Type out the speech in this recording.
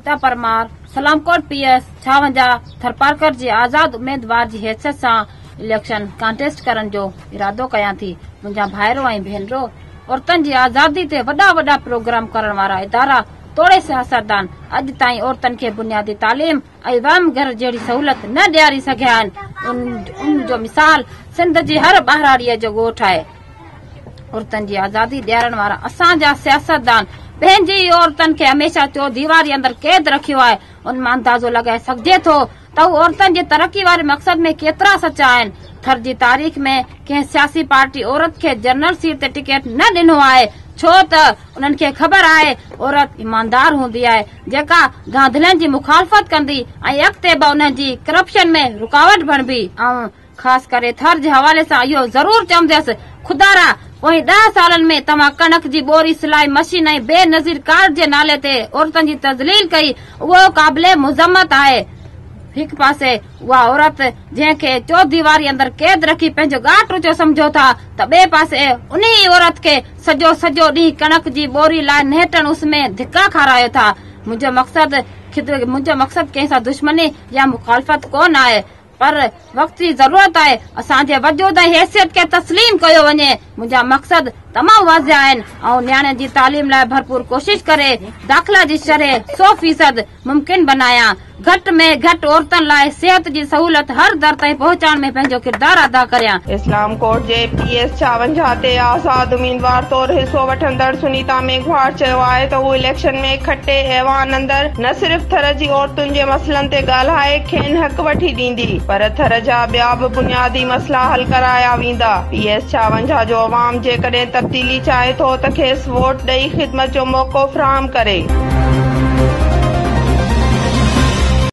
Sunita Parmar سلامڪوٽ P S 56 Tharparkar جي آزاد اميدوار جي حيثيت سان اليڪشن ڪانٽيسٽ ڪرڻ جو ارادو ڪيان ٿي. منهنجا ڀائرو ۽ ڀينرو، عورتن جي آزادي تي وڏا وڏا پروگرام ڪرڻ وارا ادارا توڙي سياستدان اڄ تائين عورتن کي بنيادي تعليم ۽ وهم گهر جهڙي سهولت نه ڏياري سگهيا آهن. ان جو مثال سنڌ جي هر ٻهراڙيء جو ڳوٺ آهي. عورتن جي آزادي ڏيارڻ وارا اسان جا سياستدان پنهنجي ئي عورتن کي هميشه چوديواري اندر قيد رکيو آهي. ان مان اندازو لڳائي سگهجي ٿو ته هو عورتن جي ترقي واري مقصد ۾ ڪيترا سچا آهن. ٿر جي تاريخ ۾ ڪنهن سياسي پارٽي عورت کي جنرل سيٽ تي ٽڪيٽ نه ڏنو آهي ڇو ته انهن کي خبر آهي عورت ايماندار هوندي آهي جيڪا ڌانڌلين جي مخالفت ڪندي ۽ اڳتي به انهن جي ڪرپشن ۾ رڪاوٽ بڻبي. آئون خاص ڪري ٿر جي حوالي سان اهو ضرور چونديس خدارا پوئين ڏهه سالن ۾ توهان ڪڻڪ جي ٻوري، سلائي مشين ۽ بي نظير ڪارڊ جي نالي تي عورتن جي تذليل ڪئي اهو قابل مذمت آهي. هڪ پاسي اها عورت جنهن کي چوديواري اندر قيد رکي پنهنجو ڳاٽ اوچو سمجهو ٿا ته ٻئي پاسي انهي ئي عورت کي سڄو سڄو ڏينهن ڪڻڪ جي ٻوري لاء نهٽڻ اس ۾ ڌڪا کارايو ٿا. منهنجو مقصد منهنجو مقصد ڪنهن سان دشمني يا مخالفت ڪونه آهي پر وقت جي ضرورت آهي اسان جي وجود ۽ حيثيت کي تسليم ڪيو وڃي. منهنجا مقصد تمام واضح آهن. آئون نياڻين جي تعليم لاء ڀرپور ڪوشش ڪري داخلا جي شرح سو فيصد ممڪن بنايان. گهٽ ۾ گهٽ عورتن لاء صحت جي سهولت هر در تائين پهچائڻ ۾ پنهنجو ڪردار ادا ڪريان. اسلام ڪوٽ جي پي ايس 56 تي آزاد اميدوار طور حصو وٺندڙ سنيتا ميگهواڙ چيو آهي ته هو اليڪشن ۾ کٽي ايوان اندر نه صرف ٿر جي عورتن جي مسئلن تي ڳالهائي کين حق وٺي ڏيندي پر ٿر جا ٻيا به بنيادي مسئلا حل ڪرايا ويندا. پي ايس 56 جو عوام جيڪڏهن تبديلي چاهي ٿو ته کيس ووٽ ڏئي خدمت جو موقعو فراهم ڪري.